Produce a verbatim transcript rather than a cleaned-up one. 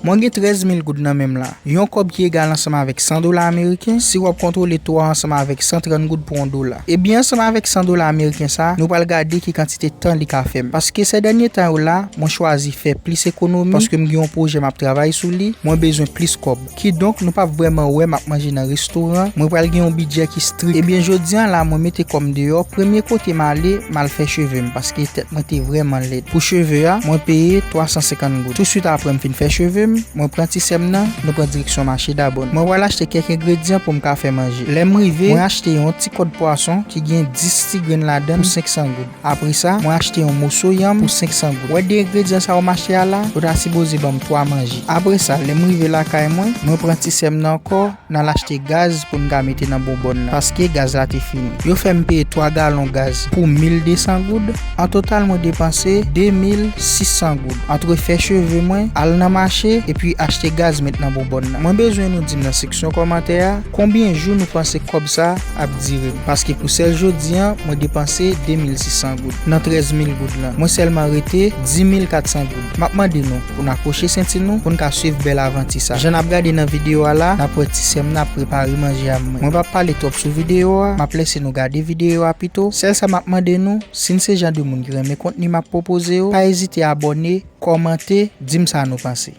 Mwen gen trèz mil goud nan men m la. Yon kòb ki egal ansanm avèk san dola ameriken, si w ap kontwole twa ansanm avèk san trant goud pou yon dola. Ebyen, ansanm avèk san dola ameriken sa, nou pral gade ki kantite tan li ka fè m. Paske sè dènye tan yo la, mwen chwazi fè plis ekonomi, paske m gen yon pwojè m ap travay sou li, mwen bezwen plis kòb. Kidonk, nou p ap vrèman wè m ap manje nan restoran, mwen pral gen yon bidjè ki strik. Ebyen, jodi a la, mwen mete kò m deyò, premye kote m ale, m al fè cheve m, paske tèt mwen te vrèman lèd. Pou cheve a, mwen peye twa san senkant goud. Touswit apre m fin fè cheve m, mwen pran ti sè m nan, nou pran direksyon mache Dabòn. Mwen pral achte kèk engredyan pou m ka fè manje. Lè m rive, mwen achte yon ti kòd pwason ki gen dis ti grenn ladan l pou senk san goud. Apre sa, mwen achte yon moso yanm pou senk san goud. Wè de engredyan sa yo m achte a la, yo ta sipoze ban m twa manje. Apre sa, lè m rive lakay mwen, mwen pran ti sè m nan ankò, n al achte gaz pou n ka mete nan bonbòn nan, paske gaz la te fini. Yo fè m peye twa galon gaz pou mil de san goud. An total, mwen depanse de mil sis san goud. Antre fè cheve mwen, al nan mache, epi achte gaz met nan bonbòn nan. Mwen bezwen nou di m nan seksyon kòmantè a, konbyen jou nou panse kòb sa ap dire m? Paske pou sèl jodi a, mwen depanse de mil sis san goud. Nan trèz mil goud lan, mwen sèlman rete dis mil kat san goud. M ap mande nou pou n akwoche senti nou, pou n ka swiv bèl avanti sa. Jan n ap gade nan videyo a la, n ap wè ti sè m nan ap prepare manje a mwen. Mwen p ap pale twòp sou videyo a, m ap lese nou gade videyo a pito. Sèl sa m ap mande nou, si n se jan de moun ki renmen kontni m ap pwopoze yo, pa ezite abòne, kòmante, di m sa nou panse.